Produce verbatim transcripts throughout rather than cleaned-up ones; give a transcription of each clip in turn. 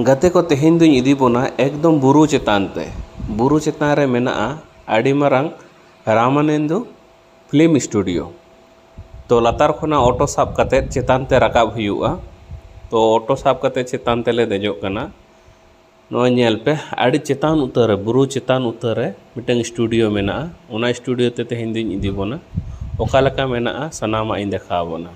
ᱜᱟᱛᱮ ᱠᱚ, ᱛᱮᱦᱮᱧ ᱫᱩᱧ ᱤᱫᱤ ᱵᱚᱱᱟ ᱮᱠᱫᱚᱢ ᱵᱩᱨᱩ ᱪᱮᱛᱟᱱ ᱛᱮ᱾ ᱵᱩᱨᱩ ᱪᱮᱛᱟᱱ ᱨᱮ ᱢᱮᱱᱟᱜᱼᱟ ᱟᱹᱰᱤ ᱢᱟᱨᱟᱝ ᱨᱟᱢᱟᱱᱮᱱᱫᱩ ᱯᱷᱤᱞᱢ ᱥᱴᱩᱰᱤᱭᱳ᱾ ᱛᱚ, ᱞᱟᱛᱟᱨ ᱠᱷᱚᱱᱟᱜ ᱚᱴᱳ ᱥᱟᱵ ᱠᱟᱛᱮᱫ ᱪᱮᱛᱟᱱ ᱛᱮ ᱨᱟᱠᱟᱵ ᱦᱩᱭᱩᱜᱼᱟ᱾ ᱛᱚ, ᱚᱴᱳ ᱥᱟᱵ ᱠᱟᱛᱮᱫ ᱪᱮᱛᱟᱱ ᱛᱮᱞᱮ ᱫᱮᱡᱚᱜ ᱠᱟᱱᱟ᱾ ᱱᱚᱜᱼᱚᱭ ᱧᱮᱞ ᱯᱮ, ᱟᱹᱰᱤ ᱪᱮᱛᱟᱱ ᱩᱛᱟᱹᱨ ᱨᱮ, ᱵᱩᱨᱩ ᱪᱮᱛᱟᱱ ᱩᱛᱟᱹᱨ ᱨᱮ ᱢᱤᱫᱴᱟᱝ ᱥᱴᱩᱰᱤᱭᱳ ᱢᱮᱱᱟᱜᱼᱟ᱾ ᱚᱱᱟ ᱥᱴᱩᱰᱤᱭᱳ ᱛᱮ ᱛᱮᱦᱮᱧ ᱫᱩᱧ ᱤᱫᱤ ᱵᱚᱱᱟ᱾ ᱚᱠᱟ ᱞᱮᱠᱟ ᱢᱮᱱᱟᱜᱼᱟ, ᱥᱟᱱᱟᱢᱟᱜ ᱤᱧ ᱫᱮᱠᱷᱟᱣ ᱵᱚᱱᱟ᱾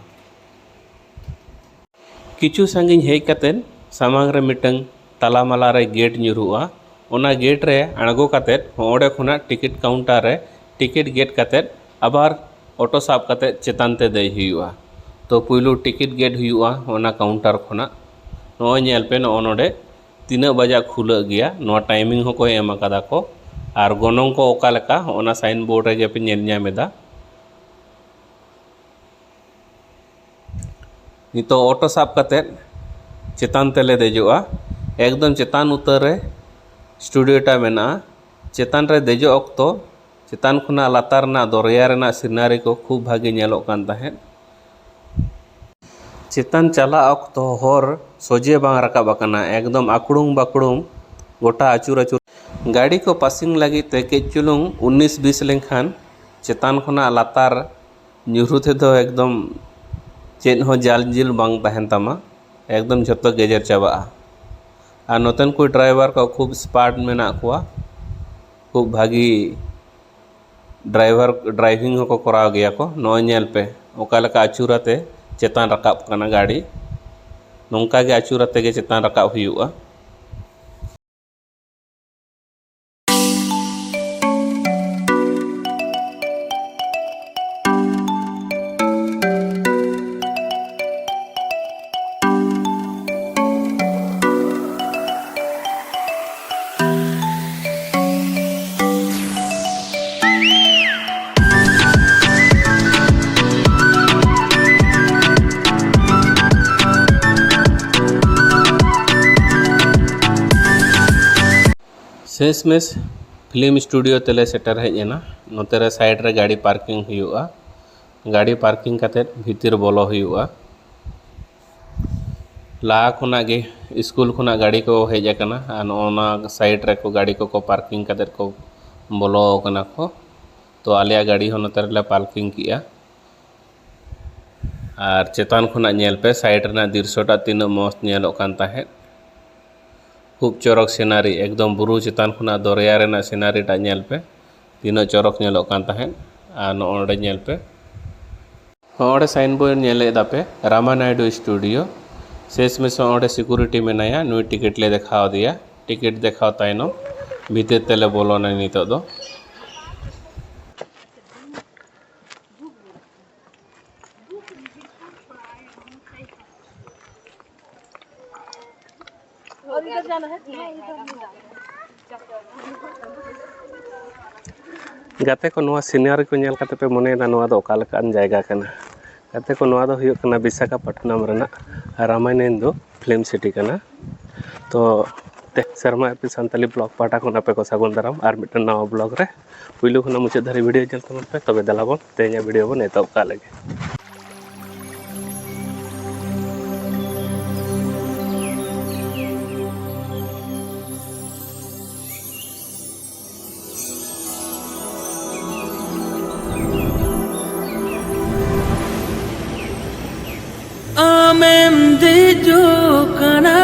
ᱠᱤᱪᱷᱩ ᱥᱟᱺᱜᱤᱧ ᱦᱮᱡ ᱠᱟᱛᱮᱫ ᱥᱟᱢᱟᱝ ᱨᱮ ᱢᱤᱫᱴᱟᱝ ᱛᱟᱞᱟ ᱢᱟᱞᱟ ᱨᱮ ᱜᱮᱴ ᱧᱩᱨᱩᱜᱼᱟ᱾ ᱚᱱᱟ ᱜᱮᱴ ᱨᱮ ᱟᱬᱜᱚ ᱠᱟᱛᱮᱫ ᱚᱸᱰᱮ ᱠᱷᱚᱱᱟᱜ ᱴᱤᱠᱤᱴ ᱠᱟᱣᱩᱱᱴᱟᱨ ᱨᱮ ᱴᱤᱠᱤᱴ ᱜᱮᱫ ᱠᱟᱛᱮᱫ ᱟᱵᱟᱨ ᱚᱴᱳ ᱥᱟᱵ ᱠᱟᱛᱮᱫ ᱪᱮᱛᱟᱱ ᱛᱮ ᱫᱮᱡ ᱦᱩᱭᱩᱜᱼᱟ᱾ ᱛᱚ, ᱯᱩᱭᱞᱩ ᱴᱤᱠᱤᱴ ᱜᱮᱫ ᱦᱩᱭᱩᱜᱼᱟ ᱚᱱᱟ ᱠᱟᱣᱩᱱᱴᱟᱨ ᱠᱷᱚᱱᱟᱜ᱾ ᱱᱚᱜᱼᱚᱭ ᱧᱮᱞ ᱯᱮ, ᱱᱚᱜᱼᱚ ᱱᱚᱰᱮ ᱛᱤᱱᱟᱹᱜ ᱵᱟᱡᱟᱜ ᱠᱷᱩᱞᱟᱹᱜ ᱜᱮᱭᱟ, ᱱᱚᱣᱟ ᱴᱟᱭᱢᱤᱝ ᱦᱚᱸᱠᱚ ᱮᱢ ᱟᱠᱟᱫᱟ ᱠᱚ᱾ ᱟᱨ ᱜᱚᱱᱚᱝ ᱠᱚ ᱚᱠᱟ ᱞᱮᱠᱟ, ᱚᱱᱟ ᱥᱟᱭᱤᱱ ᱵᱳᱨᱰ ᱨᱮᱜᱮ ᱯᱮ ᱧᱮᱞ ᱧᱟᱢ ᱮᱫᱟ᱾ ᱱᱤᱛᱚᱜ ᱚᱴᱳ ᱥᱟᱵ ᱠᱟᱛᱮᱫ ᱪᱮᱛᱟᱱ ᱛᱮᱞᱮ ᱫᱮᱡᱚᱜᱼᱟ᱾ ᱮᱠᱫᱚᱢ ᱪᱮᱛᱟᱱ ᱩᱛᱟᱹᱨ ᱨᱮ ᱥᱴᱩᱰᱤᱭᱳ ᱴᱟ ᱢᱮᱱᱟᱜᱼᱟ᱾ ᱪᱮᱛᱟᱱ ᱨᱮ ᱫᱮᱡᱚᱜ ᱚᱠᱛᱚ ᱪᱮᱛᱟᱱ ᱠᱷᱚᱱᱟᱜ ᱞᱟᱛᱟᱨ ᱨᱮᱱᱟᱜ ᱫᱚᱨᱭᱟ ᱨᱮᱱᱟᱜ ᱥᱤᱱᱟᱨᱤ ᱠᱚ ᱠᱷᱩᱵ ᱵᱷᱟᱜᱮ ᱧᱮᱞᱚᱜ ᱠᱟᱱ ᱛᱟᱦᱮᱸᱫ᱾ ᱪᱮᱛᱟᱱ ᱪᱟᱞᱟᱜ ᱚᱠᱛᱚ ᱦᱚᱨ ᱥᱚᱡᱷᱮ ᱵᱟᱝ ᱨᱟᱠᱟᱵ ᱟᱠᱟᱱᱟ, ᱮᱠᱫᱚᱢ ᱟᱠᱲᱩᱢ ᱵᱟᱠᱲᱩᱢ ᱜᱚᱴᱟ ᱟᱹᱪᱩᱨ ᱟᱹᱪᱩᱨ᱾ ᱜᱟᱹᱰᱤ ᱠᱚ ᱯᱟᱥᱤᱝ ᱞᱟᱹᱜᱤᱫ ᱛᱮ ᱠᱟᱹᱡ ᱪᱩᱞᱩᱝ ᱩᱱᱤᱥ ᱵᱤᱥ ᱞᱮᱱᱠᱷᱟᱱ ᱪᱮᱛᱟᱱ ᱠᱷᱚᱱᱟᱜ ᱞᱟᱛᱟᱨ ᱧᱩᱨᱦᱩ ᱛᱮᱫᱚ ᱮᱠᱫᱚᱢ ᱪᱮᱫ ᱦᱚᱸ ᱡᱟᱞᱡᱤᱞ ᱵᱟᱝ ᱛᱟᱦᱮᱱ ᱛᱟᱢᱟ, ᱮᱠᱫᱚᱢ ᱡᱷᱚᱛᱚ ᱜᱮᱡᱮᱨ ᱪᱟᱵᱟᱜᱼᱟ᱾ ᱟᱨ ᱱᱚᱛᱮᱱ ᱠᱚ ᱰᱨᱟᱭᱵᱷᱟᱨ ᱠᱚ ᱠᱷᱩᱵ ᱥᱢᱟᱨᱴ ᱢᱮᱱᱟᱜ ᱠᱚᱣᱟ, ᱠᱷᱩᱵ ᱵᱷᱟᱹᱜᱤ ᱰᱨᱟᱭᱵᱷᱟᱨ, ᱰᱨᱟᱭᱵᱷᱤᱝ ᱦᱚᱸᱠᱚ ᱠᱚᱨᱟᱣ ᱜᱮᱭᱟ ᱠᱚ᱾ ᱱᱚᱜᱼᱚᱭ ᱧᱮᱞ ᱯᱮ, ᱚᱠᱟ ᱞᱮᱠᱟ ᱟᱹᱪᱩᱨ ᱟᱛᱮ ᱪᱮᱛᱟᱱ ᱨᱟᱠᱟᱵ ᱠᱟᱱᱟ ᱜᱟᱹᱰᱤ, ᱱᱚᱝᱠᱟ ᱜᱮ ᱟᱹᱪᱩᱨ ᱟᱛᱮ ᱜᱮ ᱪᱮᱛᱟᱱ ᱨᱟᱠᱟᱵ ᱦᱩᱭᱩᱜᱼᱟ᱾ ᱥᱮᱥ ᱢᱮᱥ ᱯᱷᱤᱞᱢ ᱥᱴᱩᱰᱤᱭᱳ ᱛᱮᱞᱮ ᱥᱮᱴᱮᱨ ᱦᱮᱡ ᱮᱱᱟ᱾ ᱱᱚᱛᱮ ᱨᱮ ᱥᱟᱭᱤᱰ ᱨᱮ ᱜᱟᱹᱰᱤ ᱯᱟᱨᱠᱤᱝ ᱦᱩᱭᱩᱜᱼᱟ᱾ ᱜᱟᱹᱰᱤ ᱯᱟᱨᱠᱤᱝ ᱠᱟᱛᱮᱫ ᱵᱷᱤᱛᱤᱨ ᱵᱚᱞᱚ ᱦᱩᱭᱩᱜᱼᱟ᱾ ᱞᱟᱦᱟ ᱠᱷᱚᱱᱟᱜ ᱜᱮ ᱥᱠᱩᱞ ᱠᱷᱚᱱᱟᱜ ᱜᱟᱹᱰᱤ ᱠᱚ ᱦᱮᱡ ᱟᱠᱟᱱᱟ ᱟᱨ ᱱᱚᱜᱼᱚ ᱱᱚᱣᱟ ᱥᱟᱭᱤᱰ ᱨᱮᱠᱚ ᱜᱟᱹᱰᱤ ᱠᱚᱠᱚ ᱯᱟᱨᱠᱤᱝ ᱠᱟᱛᱮᱫ ᱠᱚ ᱵᱚᱞᱚ ᱟᱠᱟᱱᱟ ᱠᱚ᱾ ᱛᱚ ᱟᱞᱮᱭᱟᱜ ᱜᱟᱹᱰᱤ ᱦᱚᱸ ᱱᱚᱛᱮ ᱨᱮᱞᱮ ᱯᱟᱨᱠᱤᱝ ᱠᱮᱜᱼᱟ᱾ ᱟᱨ ᱪᱮᱛᱟᱱ ᱠᱷᱚᱱᱟᱜ ᱧᱮᱞ ᱯᱮ, ᱥᱟᱭᱤᱰ ᱨᱮᱱᱟᱜ ᱫᱨᱤᱥᱥᱚ ᱴᱟᱜ ᱛᱤᱱᱟᱹᱜ ᱢᱚᱸᱡᱽ ᱧᱮᱞᱚᱜ ᱠᱟᱱ ᱛᱟᱦᱮᱸᱫ᱾ ᱠᱷᱩᱵ ᱪᱚᱨᱚᱠ ᱥᱤᱱᱟᱨᱤ, ᱮᱠᱫᱚᱢ ᱵᱩᱨᱩ ᱪᱮᱛᱟᱱ ᱠᱷᱚᱱᱟᱜ ᱫᱚᱨᱭᱟ ᱨᱮᱱᱟᱜ ᱥᱤᱱᱟᱨᱤ ᱴᱟᱜ ᱧᱮᱞ ᱯᱮ, ᱛᱤᱱᱟᱹᱜ ᱪᱚᱨᱚᱠ ᱧᱮᱞᱚᱜ ᱠᱟᱱ ᱛᱟᱦᱮᱸᱫ᱾ ᱟᱨ ᱱᱚᱜᱼᱚ ᱱᱚᱰᱮ ᱧᱮᱞ ᱯᱮ, ᱱᱚᱜᱼᱚ ᱱᱚᱰᱮ ᱥᱟᱭᱤᱱ ᱵᱳᱨᱰ ᱧᱮᱞᱮᱫ ᱛᱟᱯᱮ ᱨᱟᱢᱟ ᱱᱟᱭᱰᱩ ᱥᱴᱩᱰᱤᱭᱳ᱾ ᱥᱮᱥ ᱢᱮᱥ ᱱᱚᱜᱼᱚ ᱱᱚᱰᱮ ᱥᱤᱠᱩᱨᱤᱴᱤ ᱢᱮᱱᱟᱭᱟ, ᱱᱩᱭ ᱴᱤᱠᱤᱴ ᱞᱮ ᱫᱮᱠᱷᱟᱣ ᱟᱫᱮᱭᱟ᱾ ᱴᱤᱠᱤᱴ ᱫᱮᱠᱷᱟᱣ ᱛᱟᱭᱱᱚᱢ ᱵᱷᱤᱛᱤᱨ ᱛᱮᱞᱮ ᱵᱚᱞᱚᱱᱟ ᱱᱤᱛᱚᱜ ᱫᱚ᱾ ᱜᱟᱛᱮ ᱠᱚ, ᱱᱚᱣᱟ ᱥᱤᱱᱟᱨᱤ ᱠᱚ ᱧᱮᱞ ᱠᱟᱛᱮ ᱯᱮ ᱢᱚᱱᱮᱭᱮᱫᱟ ᱱᱚᱣᱟ ᱫᱚ ᱚᱠᱟ ᱞᱮᱠᱟᱱ ᱡᱟᱭᱜᱟ ᱠᱟᱱᱟ? ᱜᱟᱛᱮ ᱠᱚ, ᱱᱚᱣᱟ ᱫᱚ ᱦᱩᱭᱩᱜ ᱠᱟᱱᱟ ᱵᱤᱥᱟᱠᱷᱟᱯᱟᱴᱱᱟᱢ ᱨᱮᱱᱟᱜ ᱨᱟᱢᱟᱭᱱᱮᱱᱫᱩ ᱯᱷᱤᱞᱢ ᱥᱤᱴᱤ ᱠᱟᱱᱟ᱾ ᱛᱚ ᱛᱮ ᱥᱮᱨᱢᱟ ᱮᱯᱤ ᱥᱟᱱᱛᱟᱞᱤ ᱵᱞᱚᱜ ᱯᱟᱦᱴᱟ ᱠᱷᱚᱱ ᱟᱯᱮ ᱠᱚ ᱥᱟᱹᱜᱩᱱ ᱫᱟᱨᱟᱢ ᱟᱨ ᱢᱤᱫᱴᱮᱱ ᱱᱟᱣᱟ ᱵᱞᱚᱜ ᱨᱮ᱾ ᱯᱩᱭᱞᱩ ᱠᱷᱚᱱᱟᱜ ᱢᱩᱪᱟᱹᱫ ᱫᱷᱟᱹᱨᱤᱡ ᱵᱷᱤᱰᱤᱭᱳ ᱧᱮᱞ ᱛᱟᱵᱚᱱ ᱯᱮ, ᱛᱚᱵᱮ ᱫᱮᱞᱟ ᱵᱚᱱ ᱛᱮᱦᱮᱧᱟᱜ ᱵᱷᱤᱰᱤᱭᱳ ᱵᱚᱱ ᱮᱛᱚᱦᱚᱵ ᱠᱟᱜ ᱞᱮᱜᱮ᱾ ᱟᱢᱮᱢ ᱫᱮᱡᱚᱜ ᱠᱟᱱᱟ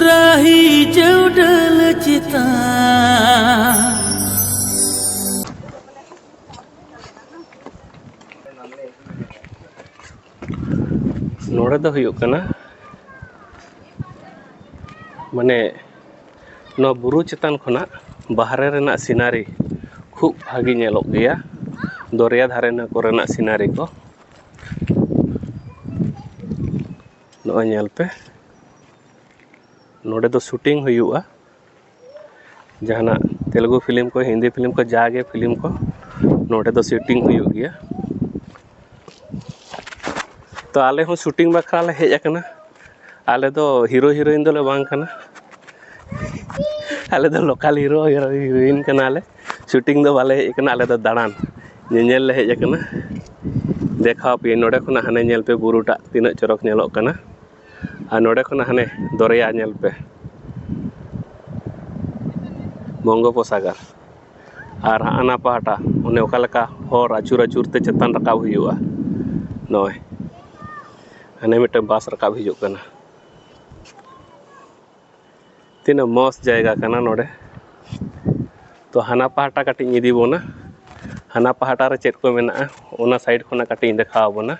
ᱨᱟᱦᱤ ᱪᱟᱹᱣᱰᱟᱹᱞ ᱪᱮᱛᱟᱱ᱾ ᱱᱚᱰᱮ ᱫᱚ ᱦᱩᱭᱩᱜ ᱠᱟᱱᱟ, ᱢᱟᱱᱮ, ᱱᱚᱣᱟ ᱵᱩᱨᱩ ᱪᱮᱛᱟᱱ ᱠᱷᱚᱱᱟᱜ ᱵᱟᱦᱨᱮ ᱨᱮᱱᱟᱜ ᱥᱤᱱᱟᱨᱤ ᱠᱷᱩᱵ ᱵᱷᱟᱜᱮ ᱧᱮᱞᱚᱜ ᱜᱮᱭᱟ᱾ ᱫᱚᱨᱭᱟ ᱫᱷᱟᱨᱮ ᱱᱟ ᱠᱚᱨᱮᱱᱟᱜ ᱥᱤᱱᱟᱨᱤ ᱠᱚ ᱱᱚᱜᱼᱚᱭ ᱧᱮᱞ ᱯᱮ, ᱱᱚᱰᱮ ᱫᱚ ᱥᱩᱴᱤᱝ ᱦᱩᱭᱩᱜᱼᱟ᱾ ᱡᱟᱦᱟᱱᱟᱜ ᱛᱮᱞᱮᱜᱩ ᱯᱷᱤᱞᱢ ᱠᱚ, ᱦᱤᱱᱫᱤ ᱯᱷᱤᱞᱢ ᱠᱚ, ᱡᱟᱜᱮ ᱯᱷᱤᱞᱢ ᱠᱚ ᱱᱚᱰᱮ ᱫᱚ ᱥᱩᱴᱤᱝ ᱦᱩᱭᱩᱜ ᱜᱮᱭᱟ᱾ ᱛᱚ ᱟᱞᱮ ᱦᱚᱸ ᱥᱩᱴᱤᱝ ᱵᱟᱠᱷᱨᱟ ᱞᱮ ᱦᱮᱡ ᱟᱠᱟᱱᱟ᱾ ᱟᱞᱮ ᱫᱚ ᱦᱤᱨᱳ ᱦᱤᱨᱳᱭᱤᱱ ᱫᱚᱞᱮ ᱵᱟᱝ ᱠᱟᱱᱟ, ᱟᱞᱮ ᱫᱚ ᱞᱳᱠᱟᱞ ᱦᱤᱨᱳ ᱦᱤᱨᱳᱭᱤᱱ ᱠᱟᱱᱟᱞᱮ᱾ ᱥᱩᱴᱤᱝ ᱫᱚ ᱵᱟᱞᱮ ᱦᱮᱡ ᱟᱠᱟᱱᱟ, ᱟᱞᱮ ᱫᱚ ᱫᱟᱬᱟᱱ, ᱧᱮᱧᱮᱞ ᱞᱮ ᱦᱮᱡ ᱟᱠᱟᱱᱟ᱾ ᱫᱮᱠᱷᱟᱣ ᱯᱮ ᱱᱚᱰᱮ ᱠᱷᱚᱱᱟᱜ ᱦᱟᱱᱮ ᱧᱮᱞ ᱯᱮ, ᱵᱩᱨᱩᱴᱟᱜ ᱛᱤᱱᱟᱹᱜ ᱪᱚᱨᱚᱠ ᱧᱮᱞᱚᱜ ᱠᱟᱱᱟ᱾ ᱟᱨ ᱱᱚᱰᱮ ᱠᱷᱚᱱᱟᱜ ᱦᱟᱱᱮ ᱫᱚᱨᱭᱟ ᱧᱮᱞ ᱯᱮ, ᱵᱚᱝᱜᱳᱯᱚᱥᱟᱜᱚᱨ᱾ ᱟᱨ ᱦᱟᱱᱟ ᱯᱟᱦᱴᱟ ᱚᱱᱮ ᱚᱠᱟ ᱞᱮᱠᱟ ᱦᱚᱨ ᱟᱹᱪᱩᱨ ᱟᱹᱪᱩᱨ ᱛᱮ ᱪᱮᱛᱟᱱ ᱨᱟᱠᱟᱵ ᱦᱩᱭᱩᱜᱼᱟ᱾ ᱱᱚᱜᱼᱚᱭ ᱦᱟᱱᱮ ᱢᱤᱫᱴᱟᱝ ᱵᱟᱥ ᱨᱟᱠᱟᱵ ᱦᱤᱡᱩᱜ ᱠᱟᱱᱟ᱾ ᱛᱤᱱᱟᱹᱜ ᱢᱚᱡᱽ ᱡᱟᱭᱜᱟ ᱠᱟᱱᱟ ᱱᱚᱰᱮ᱾ ᱛᱚ ᱦᱟᱱᱟ ᱯᱟᱦᱴᱟ ᱠᱟᱹᱴᱤᱡ ᱤᱧ ᱤᱫᱤ ᱵᱚᱱᱟ, ᱦᱟᱱᱟ ᱯᱟᱦᱴᱟ ᱨᱮ ᱪᱮᱫ ᱠᱚ ᱢᱮᱱᱟᱜᱼᱟ ᱚᱱᱟ ᱥᱟᱭᱤᱰ ᱠᱷᱚᱱᱟᱜ ᱠᱟᱹᱴᱤᱡ ᱤᱧ ᱫᱮᱠᱷᱟᱣ ᱵᱚᱱᱟ᱾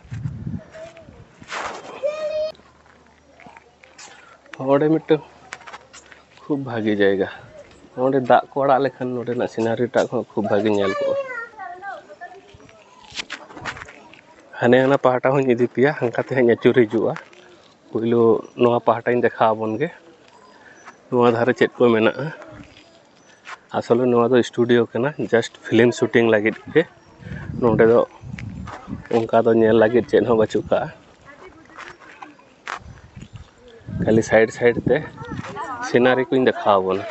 ᱚᱸᱰᱮ ᱢᱤᱫᱴᱟᱝ ᱠᱷᱩᱵ ᱵᱷᱟᱜᱮ ᱡᱟᱭᱜᱟ, ᱚᱸᱰᱮ ᱫᱟᱜ ᱠᱚ ᱟᱲᱟᱜ ᱞᱮᱠᱷᱟᱱ ᱱᱚᱰᱮᱱᱟᱜ ᱥᱤᱱᱟᱨᱤ ᱴᱟᱜ ᱦᱚᱸ ᱠᱷᱩᱵ ᱵᱷᱟᱜᱮ ᱧᱮᱞ ᱠᱚᱜᱼᱟ᱾ ᱦᱟᱱᱮ ᱦᱟᱱᱟ ᱯᱟᱦᱴᱟ ᱦᱚᱸᱧ ᱤᱫᱤ ᱯᱮᱭᱟ, ᱦᱟᱱᱠᱟ ᱛᱮ ᱦᱟᱸᱜ ᱤᱧ ᱟᱹᱪᱩᱨ ᱦᱤᱡᱩᱜᱼᱟ᱾ ᱯᱳᱭᱞᱳ ᱱᱚᱣᱟ ᱯᱟᱦᱴᱟᱧ ᱫᱮᱠᱷᱟᱣ ᱟᱵᱚᱱ ᱜᱮ, ᱱᱚᱣᱟ ᱫᱷᱟᱨᱮ ᱪᱮᱫ ᱠᱚ ᱢᱮᱱᱟᱜᱼᱟ᱾ ᱟᱥᱚᱞᱮ ᱱᱚᱣᱟ ᱫᱚ ᱥᱴᱩᱰᱤᱭᱳ ᱠᱟᱱᱟ, just film shooting ᱞᱟᱹᱜᱤᱫ ᱜᱮ᱾ ᱱᱚᱰᱮ ᱫᱚ ᱚᱱᱠᱟ ᱫᱚ ᱧᱮᱞ ᱞᱟᱹᱜᱤᱫ ᱪᱮᱫ ᱦᱚᱸ ᱵᱟᱹᱪᱩᱜ ᱠᱟᱜᱼᱟ, ᱠᱷᱟᱹᱞᱤ ᱥᱟᱭᱤᱰ ᱥᱟᱭᱤᱰ ᱛᱮ ᱥᱤᱱᱟᱨᱤ ᱠᱚᱧ ᱫᱮᱠᱷᱟᱣ ᱟᱵᱚᱱᱟ᱾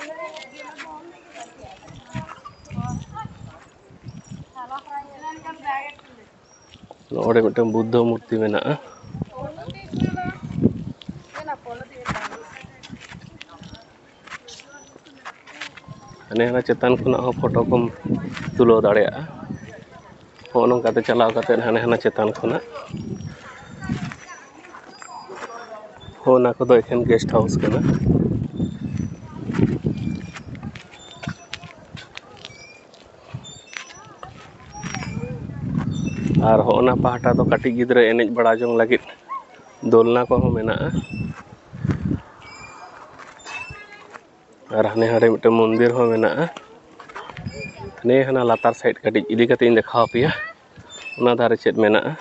ᱱᱚᱰᱮ ᱢᱤᱫᱴᱟᱝ ᱵᱩᱫᱽᱫᱷᱚ ᱢᱩᱨᱛᱤ ᱢᱮᱱᱟᱜᱼᱟ᱾ ᱦᱟᱱᱮ ᱦᱟᱱᱟ ᱪᱮᱛᱟᱱ ᱠᱷᱚᱱᱟᱜ ᱦᱚᱸ ᱯᱷᱳᱴᱳ ᱠᱚᱢ ᱛᱩᱞᱟᱹᱣ ᱫᱟᱲᱮᱭᱟᱜᱼᱟ᱾ ᱦᱚᱸᱜᱼᱚ ᱱᱚᱝᱠᱟᱛᱮ ᱪᱟᱞᱟᱣ ᱠᱟᱛᱮᱫ ᱦᱟᱱᱮ ᱦᱟᱱᱟ ᱪᱮᱛᱟᱱ ᱠᱷᱚᱱᱟᱜ ᱦᱚᱸ, ᱚᱱᱟ ᱠᱚᱫᱚ ᱮᱠᱷᱮᱱ ᱜᱮᱥᱴ ᱦᱟᱣᱩᱥ ᱠᱟᱱᱟ᱾ ᱟᱨ ᱦᱚᱸᱜᱼᱚ ᱱᱟ ᱯᱟᱦᱴᱟ ᱫᱚ ᱠᱟᱹᱴᱤᱡ ᱜᱤᱫᱽᱨᱟᱹ ᱮᱱᱮᱡ ᱵᱟᱲᱟ ᱡᱚᱝ ᱞᱟᱹᱜᱤᱫ ᱫᱳᱞᱱᱟ ᱠᱚᱦᱚᱸ ᱢᱮᱱᱟᱜᱼᱟ᱾ ᱟᱨ ᱦᱟᱱᱮ ᱦᱟᱸᱰᱮ ᱢᱤᱫᱴᱮᱱ ᱢᱚᱱᱫᱤᱨ ᱦᱚᱸ ᱢᱮᱱᱟᱜᱼᱟ᱾ ᱦᱟᱱᱮ ᱦᱟᱱᱟ ᱞᱟᱛᱟᱨ ᱥᱟᱭᱤᱰ ᱠᱟᱹᱴᱤᱡ ᱤᱫᱤ ᱠᱟᱛᱮ ᱤᱧ ᱫᱮᱠᱷᱟᱣ ᱟᱯᱮᱭᱟ, ᱚᱱᱟ ᱫᱷᱟᱨᱮ ᱪᱮᱫ ᱢᱮᱱᱟᱜᱼᱟ᱾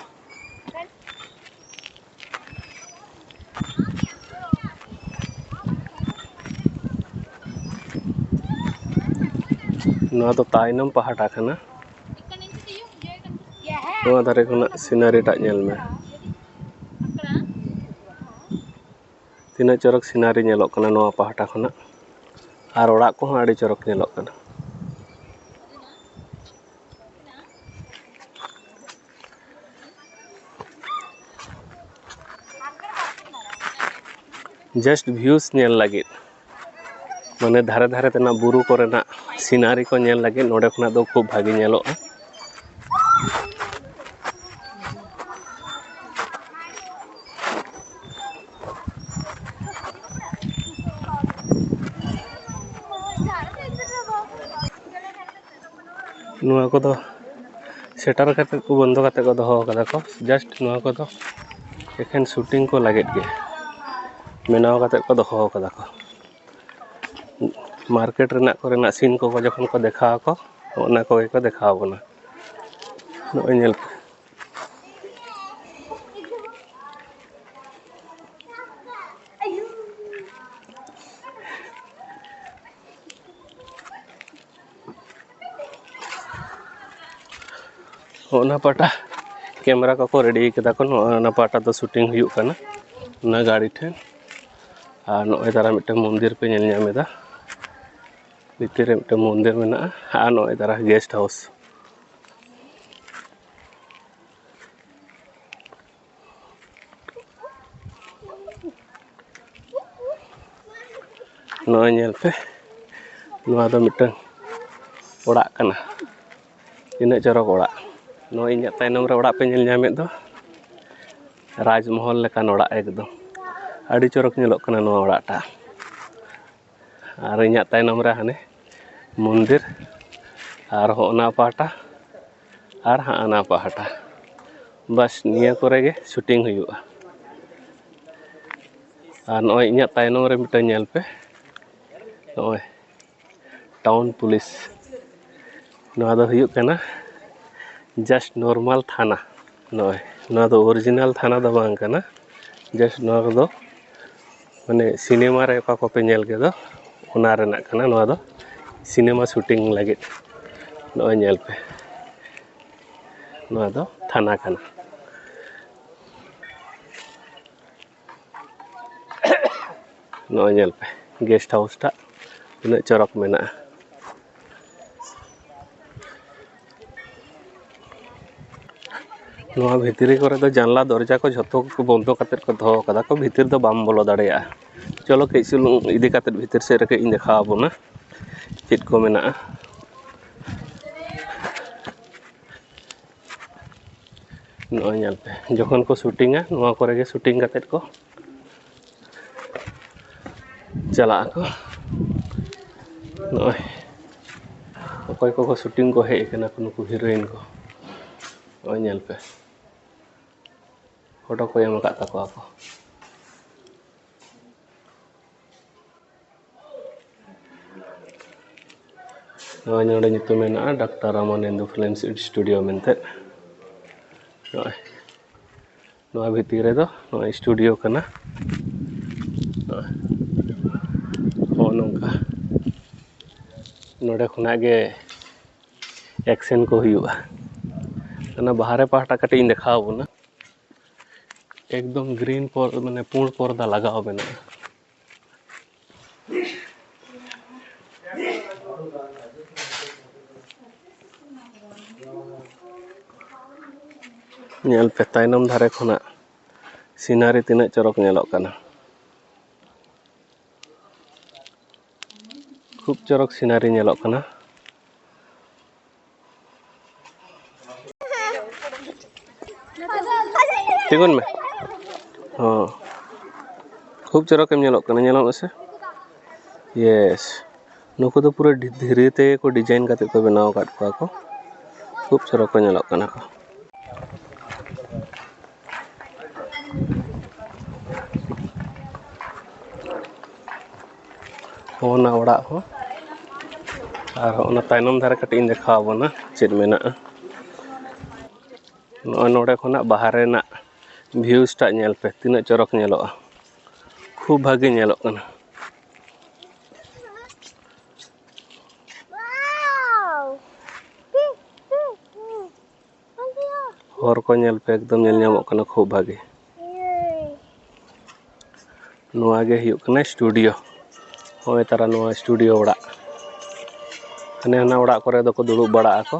ᱱᱚᱣᱟ ᱫᱚ ᱛᱟᱭᱱᱚᱢ ᱯᱟᱦᱴᱟ ᱠᱟᱱᱟ᱾ ᱱᱚᱣᱟ ᱫᱷᱟᱨᱮ ᱠᱷᱚᱱᱟᱜ ᱥᱤᱱᱟᱨᱤ ᱴᱟᱜ ᱧᱮᱞ ᱢᱮ᱾ ᱛᱤᱱᱟᱹᱜ ᱪᱚᱨᱚᱠ ᱥᱤᱱᱟᱨᱤ ᱧᱮᱞᱚᱜ ᱠᱟᱱᱟ ᱱᱚᱣᱟ ᱯᱟᱦᱴᱟ ᱠᱷᱚᱱᱟᱜ, ᱟᱨ ᱚᱲᱟᱜ ᱠᱚᱦᱚᱸ ᱟᱹᱰᱤ ᱪᱚᱨᱚᱠ ᱧᱮᱞᱚᱜ ᱠᱟᱱᱟ᱾ Just views ᱧᱮᱞ ᱞᱟᱹᱜᱤᱫ, ᱢᱟᱱᱮ ᱫᱷᱟᱨᱮ ᱫᱷᱟᱨᱮ ᱛᱮᱱᱟᱜ ᱵᱩᱨᱩ ᱠᱚᱨᱮᱱᱟᱜ scenery ᱠᱚ ᱧᱮᱞ ᱞᱟᱹᱜᱤᱫ ᱱᱚᱰᱮ ᱠᱷᱚᱱᱟᱜ ᱫᱚ ᱠᱷᱩᱵ ᱵᱷᱟᱜᱮ ᱧᱮᱞᱚᱜᱼᱟ᱾ ᱱᱚᱣᱟ ᱠᱚᱫᱚ ᱥᱮᱴᱟᱨ ᱠᱟᱛᱮ ᱠᱚ ᱵᱚᱱᱫᱚ ᱠᱟᱛᱮ ᱠᱚ ᱫᱚᱦᱚ ᱠᱟᱫᱟ ᱠᱚ, just ᱱᱚᱣᱟ ᱠᱚᱫᱚ ᱮᱠᱷᱮᱱ shooting ᱠᱚ ᱞᱟᱹᱜᱤᱫ ᱜᱮ ᱵᱮᱱᱟᱣ ᱠᱟᱛᱮ ᱠᱚ ᱫᱚᱦᱚ ᱠᱟᱫᱟ ᱠᱚ᱾ ᱢᱟᱨᱠᱮᱴ ᱨᱮᱱᱟᱜ ᱠᱚᱨᱮᱱᱟᱜ scene ᱠᱚ ᱡᱚᱠᱷᱚᱱ ᱠᱚ ᱫᱮᱠᱷᱟᱣ ᱟᱠᱚ, ᱚᱱᱟ ᱠᱚᱜᱮ ᱠᱚ ᱫᱮᱠᱷᱟᱣ ᱟᱵᱚᱱᱟ᱾ ᱱᱚᱜᱼᱚᱭ ᱧᱮᱞ ᱯᱮ᱾ ᱚᱱᱟ ᱯᱟᱦᱴᱟ ᱠᱮᱢᱮᱨᱟ ᱠᱚᱠᱚ ᱨᱮᱰᱤ ᱠᱟᱫᱟ ᱠᱚ, ᱱᱚᱜᱼᱚ ᱱᱟ ᱯᱟᱦᱴᱟ ᱫᱚ shooting ᱦᱩᱭᱩᱜ ᱠᱟᱱᱟ ᱚᱱᱟ ᱜᱟᱹᱲᱤ ᱴᱷᱮᱱ᱾ ᱟᱨ ᱱᱚᱜᱼᱚᱭ ᱛᱟᱨᱟ ᱢᱤᱫᱴᱟᱝ ᱢᱚᱱᱫᱤᱨ ᱯᱮ ᱧᱮᱞ ᱧᱟᱢ ᱮᱫᱟ, ᱵᱷᱤᱛᱤᱨ ᱨᱮ ᱢᱤᱫᱴᱟᱝ ᱢᱚᱱᱫᱤᱨ ᱢᱮᱱᱟᱜᱼᱟ᱾ ᱟᱨ ᱱᱚᱜᱼᱚᱭ ᱛᱟᱨᱟ guest house᱾ ᱱᱚᱜᱼᱚᱭ ᱧᱮᱞ ᱯᱮ, ᱱᱚᱣᱟ ᱫᱚ ᱢᱤᱫᱴᱟᱝ ᱚᱲᱟᱜ ᱠᱟᱱᱟ, ᱛᱤᱱᱟᱹᱜ ᱪᱚᱨᱚᱠ ᱚᱲᱟᱜ᱾ ᱱᱚᱜᱼᱚᱭ ᱤᱧᱟᱹᱜ ᱛᱟᱭᱱᱚᱢ ᱨᱮ ᱚᱲᱟᱜ ᱯᱮ ᱧᱮᱞ ᱧᱟᱢᱮᱫ ᱫᱚ, ᱨᱟᱡᱽᱢᱚᱦᱚᱞ ᱞᱮᱠᱟᱱ ᱚᱲᱟᱜ ᱮᱠᱫᱚᱢ, ᱟᱹᱰᱤ ᱪᱚᱨᱚᱠ ᱧᱮᱞᱚᱜ ᱠᱟᱱᱟ ᱱᱚᱣᱟ ᱚᱲᱟᱜᱴᱟᱜ᱾ ᱟᱨ ᱤᱧᱟᱹᱜ ᱛᱟᱭᱱᱚᱢ ᱨᱮ ᱦᱟᱱᱮ ᱢᱚᱱᱫᱤᱨ, ᱟᱨ ᱦᱚᱸ ᱚᱱᱟ ᱯᱟᱦᱴᱟ, ᱟᱨ ᱦᱟᱸᱜ ᱚᱱᱟ ᱯᱟᱦᱴᱟ᱾ ᱵᱟᱥ, ᱱᱤᱭᱟᱹ ᱠᱚᱨᱮ ᱜᱮ shooting ᱦᱩᱭᱩᱜᱼᱟ᱾ ᱟᱨ ᱱᱚᱜᱼᱚᱭ ᱤᱧᱟᱹᱜ ᱛᱟᱭᱱᱚᱢ ᱨᱮ ᱢᱤᱫᱴᱟᱝ ᱧᱮᱞ ᱯᱮ, ᱱᱚᱜᱼᱚᱭ ᱴᱟᱣᱩᱱ ᱯᱩᱞᱤᱥ᱾ ᱱᱚᱣᱟ ᱫᱚ ᱦᱩᱭᱩᱜ ᱠᱟᱱᱟ just normal ᱛᱷᱟᱱᱟ᱾ ᱱᱚᱜᱼᱚᱭ ᱱᱚᱣᱟ ᱫᱚ original ᱛᱷᱟᱱᱟ ᱫᱚ ᱵᱟᱝ ᱠᱟᱱᱟ, just ᱱᱚᱣᱟ ᱠᱚᱫᱚ ᱢᱟᱱᱮ ᱥᱤᱱᱮᱢᱟ ᱨᱮ ᱚᱠᱟ ᱠᱚᱯᱮ ᱧᱮᱞ ᱠᱮᱫᱟ, ᱚᱱᱟ ᱨᱮᱱᱟᱜ ᱠᱟᱱᱟ ᱱᱚᱣᱟ ᱫᱚ, ᱥᱤᱱᱮᱢᱟ shooting ᱞᱟᱹᱜᱤᱫ᱾ ᱱᱚᱜᱼᱚᱭ ᱧᱮᱞ ᱯᱮ, ᱱᱚᱣᱟ ᱫᱚ ᱛᱷᱟᱱᱟ ᱠᱟᱱᱟ᱾ ᱱᱚᱜᱼᱚᱭ ᱧᱮᱞ ᱯᱮ, guest house ᱴᱟᱜ ᱛᱤᱱᱟᱹᱜ ᱪᱚᱨᱚᱠ ᱢᱮᱱᱟᱜᱼᱟ᱾ ᱱᱚᱣᱟ ᱵᱷᱤᱛᱨᱤ ᱠᱚᱨᱮ ᱫᱚ ᱡᱟᱱᱞᱟ ᱫᱚᱨᱡᱟ ᱠᱚ ᱡᱷᱚᱛᱚ ᱠᱚ ᱵᱚᱱᱫᱚ ᱠᱟᱛᱮᱫ ᱠᱚ ᱫᱚᱦᱚ ᱠᱟᱫᱟ ᱠᱚ, ᱵᱷᱤᱛᱤᱨ ᱫᱚ ᱵᱟᱢ ᱵᱚᱞᱚ ᱫᱟᱲᱮᱭᱟᱜᱼᱟ᱾ ᱪᱚᱞᱚ ᱠᱟᱹᱡ ᱪᱩᱞᱩᱝ ᱤᱫᱤ ᱠᱟᱛᱮᱫ ᱵᱷᱤᱛᱤᱨ ᱥᱮᱫ ᱨᱮ ᱠᱟᱹᱡ ᱤᱧ ᱫᱮᱠᱷᱟᱣ ᱟᱵᱚᱱᱟ ᱪᱮᱫ ᱠᱚ ᱢᱮᱱᱟᱜᱼᱟ᱾ ᱱᱚᱜᱼᱚᱭ ᱧᱮᱞ ᱯᱮ, ᱡᱚᱠᱷᱚᱱ ᱠᱚ ᱥᱩᱴᱤᱝᱟ, ᱱᱚᱣᱟ ᱠᱚᱨᱮ ᱜᱮ ᱥᱩᱴᱤᱝ ᱠᱟᱛᱮᱫ ᱠᱚ ᱪᱟᱞᱟᱜ ᱟᱠᱚ᱾ ᱱᱚᱜᱼᱚᱭ ᱚᱠᱚᱭ ᱠᱚᱠᱚ ᱥᱩᱴᱤᱝ ᱠᱚ ᱦᱮᱡ ᱟᱠᱟᱱᱟ ᱠᱚ, ᱱᱩᱠᱩ ᱦᱤᱨᱳᱭᱤᱱ ᱠᱚ, ᱱᱚᱜᱼᱚᱭ ᱧᱮᱞ ᱯᱮ, ᱯᱷᱳᱴᱳ ᱠᱚ ᱮᱢ ᱟᱠᱟᱫ ᱛᱟᱠᱚᱣᱟ ᱠᱚ᱾ ᱱᱚᱜᱼᱚᱭ ᱱᱚᱰᱮ ᱧᱩᱛᱩᱢ ᱢᱮᱱᱟᱜᱼᱟ ᱰᱟᱠᱛᱟᱨ ᱨᱟᱢᱟᱱᱮᱱᱫᱩ ᱯᱷᱤᱞᱢᱥ ᱥᱴᱩᱰᱤᱭᱳ ᱢᱮᱱᱛᱮ᱾ ᱱᱚᱜᱼᱚᱭ ᱱᱚᱣᱟ ᱵᱷᱤᱛᱤᱨ ᱨᱮᱫᱚ ᱱᱚᱜᱼᱚᱭ ᱥᱴᱩᱰᱤᱭᱳ ᱠᱟᱱᱟ᱾ ᱱᱚᱜᱼᱚᱭ ᱱᱚᱜᱼᱚ ᱱᱚᱝᱠᱟ ᱱᱚᱰᱮ ᱠᱷᱚᱱᱟᱜ ᱜᱮ ᱮᱠᱥᱮᱱ ᱠᱚ ᱦᱩᱭᱩᱜᱼᱟ᱾ ᱚᱱᱟ ᱵᱟᱦᱨᱮ ᱯᱟᱦᱴᱟ ᱠᱟᱹᱴᱤᱡ ᱤᱧ ᱫᱮᱠᱷᱟᱣ ᱟᱵᱚᱱᱟ᱾ ᱮᱠᱫᱚᱢ ᱜᱨᱤᱱ ᱯᱚᱨ-, ᱢᱟᱱᱮ ᱯᱩᱸᱰ ᱯᱚᱨᱫᱟ ᱞᱟᱜᱟᱣ ᱢᱮᱱᱟᱜᱼᱟ᱾ ᱧᱮᱞ ᱯᱮ ᱛᱟᱭᱱᱚᱢ ᱫᱷᱟᱨᱮ ᱠᱷᱚᱱᱟᱜ ᱥᱤᱱᱟᱨᱤ ᱛᱤᱱᱟᱹᱜ ᱪᱚᱨᱚᱠ ᱧᱮᱞᱚᱜ ᱠᱟᱱᱟ᱾ ᱠᱷᱩᱵ ᱪᱚᱨᱚᱠ ᱥᱤᱱᱟᱨᱤ ᱧᱮᱞᱚᱜ ᱠᱟᱱᱟ᱾ ᱛᱤᱸᱜᱩᱱ ᱢᱮ᱾ ᱦᱚᱸ, ᱠᱷᱩᱵ ᱪᱚᱨᱚᱠ ᱮᱢ ᱧᱮᱞᱚᱜ ᱠᱟᱱᱟ, ᱧᱮᱞᱚᱜ ᱢᱮᱥᱮ᱾ ᱭᱮᱥ, ᱱᱩᱠᱩ ᱫᱚ ᱯᱩᱨᱟᱹ ᱫᱷᱤ-, ᱫᱷᱤᱨᱤ ᱛᱮᱜᱮ ᱠᱚ ᱰᱤᱡᱟᱭᱤᱱ ᱠᱟᱛᱮ ᱠᱚ ᱵᱮᱱᱟᱣ ᱟᱠᱟᱫ ᱠᱚᱣᱟ ᱠᱚ᱾ ᱠᱷᱩᱵ ᱪᱚᱨᱚᱠ ᱠᱚ ᱧᱮᱞᱚᱜ ᱠᱟᱱᱟ ᱠᱚ᱾ ᱦᱚᱸ, ᱚᱱᱟ ᱚᱲᱟᱜ ᱦᱚᱸ᱾ ᱟᱨ ᱚᱱᱟ ᱛᱟᱭᱱᱚᱢ ᱫᱷᱟᱨᱮ ᱠᱟᱹᱴᱤᱡ ᱤᱧ ᱫᱮᱠᱷᱟᱣ ᱟᱵᱚᱱᱟ ᱪᱮᱫ ᱢᱮᱱᱟᱜᱼᱟ᱾ ᱱᱚᱜᱼᱚᱭ ᱱᱚᱰᱮ ᱠᱷᱚᱱᱟᱜ ᱵᱟᱦᱨᱮ ᱨᱮᱱᱟᱜ ᱵᱷᱤᱭᱩᱡᱽ ᱴᱟᱜ ᱧᱮᱞ ᱯᱮ, ᱛᱤᱱᱟᱹᱜ ᱪᱚᱨᱚᱠ ᱧᱮᱞᱚᱜᱼᱟ᱾ ᱠᱷᱩᱵ ᱵᱷᱟᱜᱮ ᱧᱮᱞᱚᱜ ᱠᱟᱱᱟ᱾ ᱦᱚᱨ ᱠᱚ ᱧᱮᱞ ᱯᱮ, ᱮᱠᱫᱚᱢ ᱧᱮᱞ ᱧᱟᱢᱚᱜ ᱠᱟᱱᱟ ᱠᱷᱩᱵ ᱵᱷᱟᱜᱮ᱾ ᱱᱚᱣᱟ ᱜᱮ ᱦᱩᱭᱩᱜ ᱠᱟᱱᱟ ᱥᱴᱩᱰᱤᱭᱳ᱾ ᱱᱚᱜᱼᱚᱭ ᱛᱟᱨᱟ ᱱᱚᱣᱟ ᱥᱴᱩᱰᱤᱭᱳ ᱚᱲᱟᱜ᱾ ᱦᱟᱱᱮ ᱦᱟᱱᱟ ᱚᱲᱟᱜ ᱠᱚᱨᱮ ᱫᱚᱠᱚ ᱫᱩᱲᱩᱵ ᱵᱟᱲᱟᱜ ᱟᱠᱚ᱾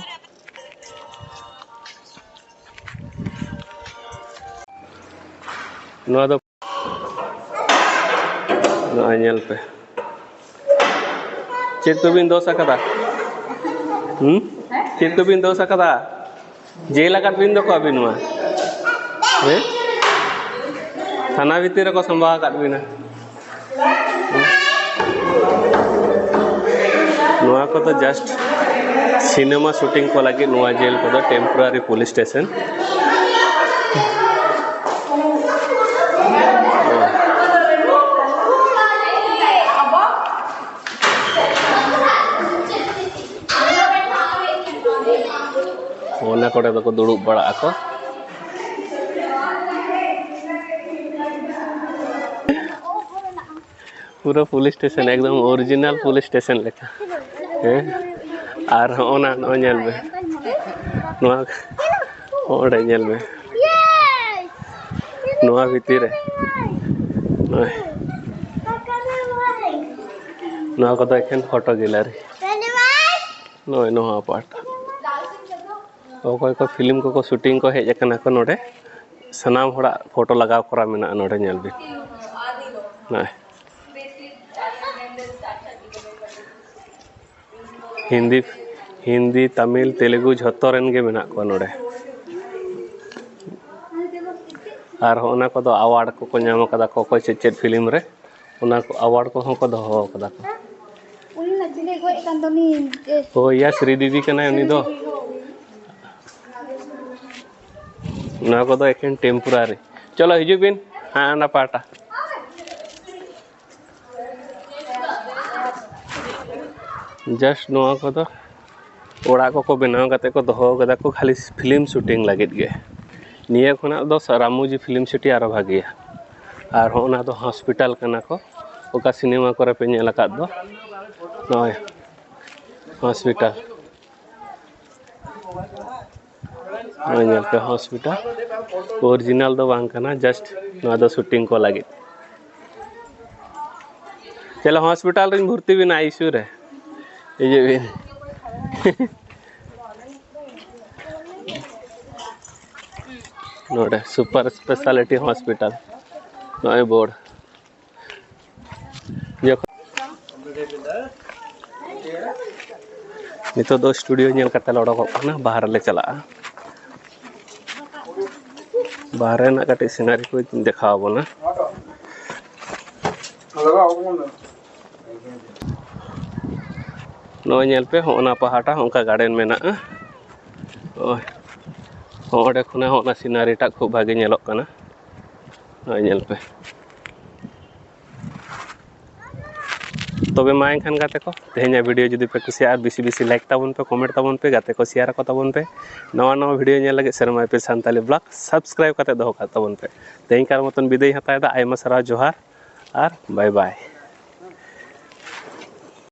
ᱱᱚᱣᱟ ᱫᱚ ᱱᱚᱜᱼᱚᱭ ᱧᱮᱞ ᱯᱮ, ᱪᱮᱫ ᱠᱚᱵᱤᱱ ᱫᱳᱥ ᱟᱠᱟᱫᱟ? ᱦᱩᱸ? ᱪᱮᱫ ᱠᱚᱵᱤᱱ ᱫᱳᱥ ᱟᱠᱟᱫᱟ? ᱡᱮᱞ ᱟᱠᱟᱫ ᱵᱤᱱ ᱫᱚᱠᱚ ᱟᱹᱵᱤᱱ ᱢᱟ᱾ ᱦᱮᱸ? ᱛᱷᱟᱱᱟ ᱵᱷᱤᱛᱤᱨ ᱨᱮᱠᱚ ᱥᱟᱢᱵᱟᱣ ᱟᱠᱟᱫ ᱵᱤᱱᱟ᱾ ᱱᱚᱣᱟ ᱠᱚᱫᱚ just ᱥᱤᱱᱮᱢᱟ ᱥᱩᱴᱤᱝ ᱠᱚ ᱞᱟᱹᱜᱤᱫ ᱱᱚᱣᱟ ᱡᱮᱞ ᱠᱚᱫᱚ temporary police station᱾ ᱚᱱᱟ ᱠᱚᱨᱮ ᱫᱚᱠᱚ ᱫᱩᱲᱩᱵ ᱵᱟᱲᱟᱜ ᱟᱠᱚ᱾ ᱯᱩᱨᱟᱹ ᱯᱩᱞᱤᱥ ᱥᱴᱮᱥᱚᱱ, ᱮᱠᱫᱚᱢ original ᱯᱩᱞᱤᱥ ᱥᱴᱮᱥᱚᱱ ᱞᱮᱠᱟ᱾ ᱦᱮᱸ, ᱟᱨ ᱦᱚᱸᱜᱼᱚ ᱱᱟ, ᱱᱚᱜᱼᱚᱭ ᱧᱮᱞ ᱢᱮ, ᱱᱚᱣᱟ ᱚᱸᱰᱮ ᱧᱮᱞ ᱢᱮ, ᱱᱚᱣᱟ ᱵᱷᱤᱛᱤᱨ ᱨᱮ ᱱᱚᱜᱼᱚᱭ, ᱱᱚᱣᱟ ᱠᱚᱫᱚ ᱮᱠᱷᱮᱱ ᱯᱷᱳᱴᱳ ᱜᱮᱞᱟᱨᱤ᱾ ᱱᱚᱜᱼᱚᱭ ᱱᱚᱣᱟ ᱯᱟᱦᱴᱟ ᱚᱠᱚᱭ ᱠᱚ ᱯᱷᱤᱞᱢ ᱠᱚᱠᱚ ᱥᱩᱴᱤᱝ ᱠᱚ ᱦᱮᱡ ᱟᱠᱟᱱᱟ ᱠᱚ ᱱᱚᱰᱮ, ᱥᱟᱱᱟᱢ ᱦᱚᱲᱟᱜ ᱯᱷᱳᱴᱳ ᱞᱟᱜᱟᱣ ᱠᱚᱨᱟ ᱢᱮᱱᱟᱜᱼᱟ ᱱᱚᱰᱮ, ᱧᱮᱞ ᱵᱤᱱ᱾ ᱱᱚᱜᱼᱚᱭ᱾ ᱦᱤᱱᱫᱤ, ᱦᱤᱱᱫᱤ, ᱛᱟᱢᱤᱞ, ᱛᱮᱞᱮᱜᱩ ᱡᱷᱚᱛᱚ ᱨᱮᱱ ᱜᱮ ᱢᱮᱱᱟᱜ ᱠᱚᱣᱟ ᱱᱚᱰᱮ᱾ ᱟᱨ ᱦᱚᱸ ᱚᱱᱟ ᱠᱚᱫᱚ ᱟᱣᱟᱨᱰ ᱠᱚᱠᱚ ᱧᱟᱢ ᱟᱠᱟᱫᱟ ᱠᱚ, ᱚᱠᱚᱭ ᱪᱮᱫ ᱪᱮᱫ ᱯᱷᱤᱞᱢ ᱨᱮ, ᱚᱱᱟ ᱠᱚ ᱟᱣᱟᱨᱰ ᱠᱚᱦᱚᱸ ᱠᱚ ᱫᱚᱦᱚ ᱟᱠᱟᱫᱟ ᱠᱚ᱾ ᱩᱱᱤ ᱱᱟ ᱪᱤᱞᱤ ᱜᱚᱡ ᱠᱟᱱ ᱫᱚ ᱩᱱᱤ, ᱮ, ᱦᱳᱭ ᱭᱟ, ᱥᱨᱤᱫᱮᱵᱤ ᱠᱟᱱᱟᱭ ᱩᱱᱤ ᱫᱚ᱾ ᱱᱚᱣᱟ ᱠᱚᱫᱚ ᱮᱠᱮᱱ temporary᱾ ᱪᱚᱞᱚ ᱦᱤᱡᱩᱜ ᱵᱤᱱ, ᱦᱮᱸ, ᱚᱱᱟ ᱯᱟᱦᱴᱟ᱾ Just ᱱᱚᱣᱟ ᱠᱚᱫᱚ ᱚᱲᱟᱜ ᱠᱚᱠᱚ ᱵᱮᱱᱟᱣ ᱠᱟᱛᱮ ᱠᱚ ᱫᱚᱦᱚ ᱠᱟᱫᱟ ᱠᱚ ᱠᱷᱟᱹᱞᱤ ᱯᱷᱤᱞᱢ ᱥᱩᱴᱤᱝ ᱞᱟᱹᱜᱤᱫ ᱜᱮ᱾ ᱱᱤᱭᱟᱹ ᱠᱷᱚᱱᱟᱜ ᱫᱚ ᱨᱟᱢᱳᱡᱤ ᱯᱷᱤᱞᱢ ᱥᱤᱴᱤ ᱟᱨᱚ ᱵᱷᱟᱜᱮᱭᱟ᱾ ᱟᱨ ᱦᱚᱸ ᱚᱱᱟ ᱫᱚ ᱦᱚᱥᱯᱤᱴᱟᱞ ᱠᱟᱱᱟ ᱠᱚ, ᱚᱠᱟ ᱥᱤᱱᱮᱢᱟ ᱠᱚᱨᱮ ᱯᱮ ᱧᱮᱞ ᱟᱠᱟᱫ ᱫᱚ᱾ ᱱᱚᱜᱼᱚᱭ ᱦᱚᱥᱯᱤᱴᱟᱞ, ᱱᱚᱜᱼᱚᱭ ᱧᱮᱞ ᱯᱮ ᱦᱚᱥᱯᱤᱴᱟᱞ, original ᱫᱚ ᱵᱟᱝ ᱠᱟᱱᱟ, just ᱱᱚᱣᱟ ᱫᱚ ᱥᱩᱴᱤᱝ ᱠᱚ ᱞᱟᱹᱜᱤᱫ᱾ ᱪᱚᱞᱚ ᱦᱚᱥᱯᱤᱴᱟᱞ ᱨᱤᱧ ᱵᱷᱚᱨᱛᱤ ᱵᱤᱱᱟ, ICU ᱨᱮ ᱦᱤᱡᱩᱜ ᱵᱤᱱ᱾ ᱱᱚᱰᱮ ᱥᱩᱯᱟᱨ ᱥᱯᱮᱥᱟᱞᱤᱴᱤ ᱦᱚᱥᱯᱤᱴᱟᱞ, ᱱᱚᱜᱼᱚᱭ ᱵᱳᱨᱰ᱾ ᱱᱤᱛᱚᱜ ᱫᱚ ᱥᱴᱩᱰᱤᱭᱳ ᱧᱮᱞ ᱠᱟᱛᱮ ᱞᱮ ᱚᱰᱚᱠᱚᱜ ᱠᱟᱱᱟ, ᱵᱟᱦᱨᱮ ᱞᱮ ᱪᱟᱞᱟᱜᱼᱟ᱾ ᱵᱟᱦᱨᱮ ᱨᱮᱱᱟᱜ ᱠᱟᱹᱴᱤᱡ ᱥᱤᱱᱟᱨᱤ ᱠᱚ ᱫᱮᱠᱷᱟᱣ ᱟᱵᱚᱱᱟ᱾ ᱱᱚᱜᱼᱚᱭ ᱧᱮᱞ ᱯᱮ, ᱦᱚᱸᱜᱼᱚ ᱱᱟ ᱯᱟᱦᱴᱟ ᱚᱱᱠᱟ ᱜᱟᱨᱰᱮᱱ ᱢᱮᱱᱟᱜᱼᱟ᱾ ᱱᱚᱜᱼᱚᱭ ᱦᱚᱸ ᱚᱸᱰᱮ ᱠᱷᱚᱱᱟᱜ ᱦᱚᱸ ᱚᱱᱟ ᱥᱤᱱᱟᱨᱤ ᱴᱟᱜ ᱠᱷᱩᱵ ᱵᱷᱟᱜᱮ ᱧᱮᱞᱚᱜ ᱠᱟᱱᱟ᱾ ᱱᱚᱜᱼᱚᱭ ᱧᱮᱞ ᱯᱮ᱾ ᱛᱚᱵᱮ ᱢᱟ ᱮᱱᱠᱷᱟᱱ ᱜᱟᱛᱮ ᱠᱚ, ᱛᱮᱦᱮᱧᱟᱜ ᱵᱷᱤᱰᱤᱭᱳ ᱡᱩᱫᱤ ᱯᱮ ᱠᱩᱥᱤᱭᱟᱜᱼᱟ, ᱟᱨ ᱵᱮᱥᱤ ᱵᱮᱥᱤ ᱞᱟᱭᱤᱠ ᱛᱟᱵᱚᱱ ᱯᱮ, ᱠᱚᱢᱮᱱᱴ ᱛᱟᱵᱚᱱ ᱯᱮ, ᱜᱟᱛᱮ ᱠᱚ ᱥᱮᱭᱟᱨ ᱟᱠᱚ ᱛᱟᱵᱚᱱ ᱯᱮ᱾ ᱱᱟᱣᱟ ᱱᱟᱣᱟ ᱵᱷᱤᱰᱤᱭᱳ ᱧᱮᱞ ᱞᱟᱹᱜᱤᱫ ᱥᱮᱨᱢᱟ ᱤᱯᱤᱞ ᱥᱟᱱᱛᱟᱞᱤ ᱵᱞᱚᱜ ᱥᱟᱵᱥᱠᱨᱟᱭᱤᱵ ᱠᱟᱛᱮ ᱫᱚᱦᱚ ᱠᱟᱜ ᱛᱟᱵᱚᱱ ᱯᱮ᱾ ᱛᱮᱦᱮᱧ ᱠᱟᱨ ᱢᱚᱛᱚᱱ ᱵᱤᱫᱟᱹᱭ ᱦᱟᱛᱟᱣ ᱮᱫᱟ᱾ ᱟᱭᱢᱟ ᱥᱟᱨᱦᱟᱣ, ᱡᱚᱦᱟᱨ ᱟᱨ ᱵᱟᱭ ᱵᱟᱭ᱾